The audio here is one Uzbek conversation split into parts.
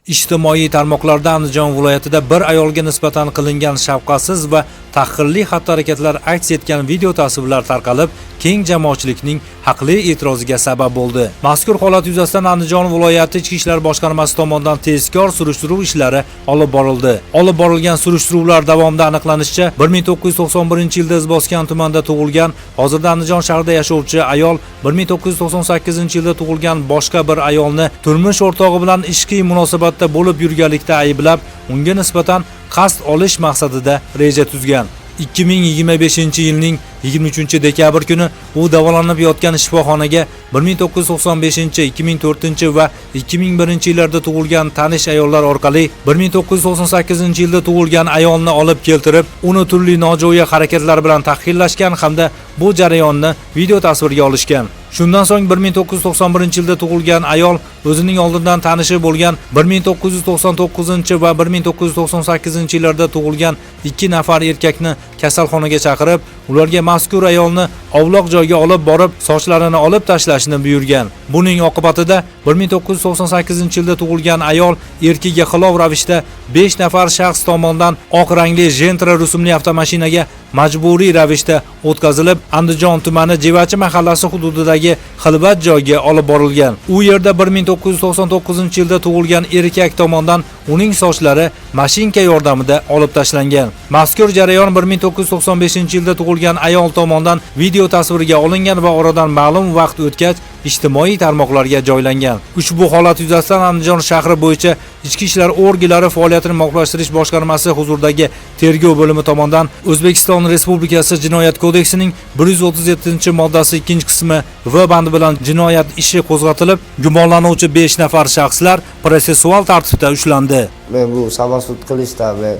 Ijtimoiy tarmoqlarda Andijon viloyatida bir ayolga nisbatan qilingan shafqatsiz va tahqirli xatti-harakatlar aks etgan video tasvirlar tarqalib, keng jamoatchilikning haqli e'tiroziga sabab bo'ldi. Mazkur holat yuzasidan Andijon viloyati Ichki ishlar boshqarmasi tomonidan tezkor surishtiruv ishlari olib borildi. Olib borilgan surishtiruvlar davomida aniqlanishicha, 1991-yilda Izboskan tumanida tug'ilgan, hozirda Andijon shahrida yashovchi ayol 1998-yilda tug'ilgan boshqa bir ayolni turmush o'rtog'i bilan ishqiy munosabatda bo'lib yurganlikda ayblab, unga nisbatan qasd olish maqsadida reja tuzgan. 2025-yilning 23 dekabr kuni u davolanib yotgan shifoxonaga 1995, 2004 va 2001 yillarda tug'ilgan tanish ayollar orqali 1998-yilda tug'ilgan ayolni olib keltirib, uni turli nojo'ya harakatlar bilan tahqirlashgan hamda bu jarayonni video tasvirga olishgan. Shundan so'ng 1991-yilda tug'ilgan ayol o'zining oldindan tanishi bo'lgan 1999 va 1998-yillarda tug'ilgan ikki nafar erkakni kasalxonaga chaqirib, ularga mazkur ayolni ovloq joyga olib borib, sochlarini olib tashlashni buyurgan. Buning oqibatida 1998-yilda tug'ilgan ayol erkiga xilof ravishda 5 nafar shaxs tomonidan oq rangli Gentra rusumli avtomashinaga majburiy ravishda o'tkazilib, Andijon tumani Jevachi mahallasi hududidagi xilvat joyga olib borilgan. U yerda 1999-yilda tug'ilgan erkak tomonidan uning sochlari mashinka yordamida olib tashlangan. Mazkur jarayon 1995-yilda tug'ilgan ayol tomonidan video tasvirga olingan va oradan ma'lum vaqt o'tgach ijtimoiy tarmoqlarga joylangan. Ushbu holat yuzasidan Andijon shahri bo'yicha Ichki ishlar organlari faoliyatini muvofiqlashtirish boshqarmasi huzuridagi tergov bo'limi tomonidan O'zbekiston Respublikasi Jinoyat kodeksining 137-moddasi 2-qismi V bandi bilan jinoyat ishi qo'zg'atilib, gumonlanuvchi 5 nafar shaxslar protsessual tartibda ushlandi. Men bu самосуд qilishdan men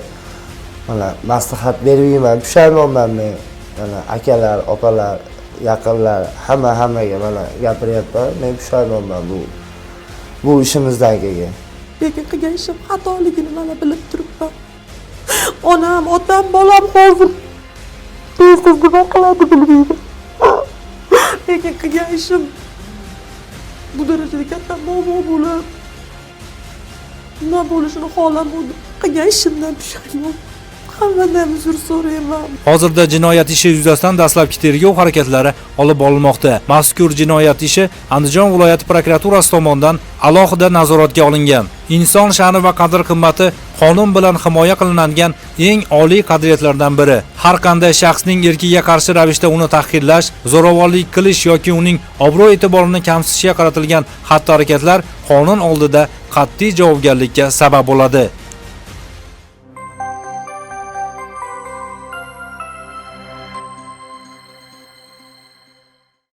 mana maslahat bermayman, pushaymonman men. Mana akalar, opalar, yaqinlar, hamma hammaga mana gapiryapman. Men pushaymonman bu ishimizdan keyin. Lekin qilgan ishim xatoligini mana bilib turibman. Onam, otam, bolam hozir tez nima qiladi, bilmayman. Lekin qilgan ishim bu darajada katta muammo bo'lib, nima bo'lishini xohlamadim. Qilgan ishimdan pushaymon. Hammadan uzr so'rayman. Hozirda jinoyat ishi yuzasidan dastlabki tergov harakatlari olib borilmoqda. Mazkur jinoyat ishi Andijon viloyati prokuraturasi tomonidan alohida nazoratga olingan. Inson sha'ni va qadr-qimmati qonun bilan himoya qilinadigan eng oliy qadriyatlardan biri. Har qanday shaxsning erkiga qarshi ravishda uni tahqirlash, zo'ravonlik qilish yoki uning obro'-e'tiborini kamsitishga qaratilgan xatti-harakatlar qonun oldida qat'iy javobgarlikka sabab bo'ladi.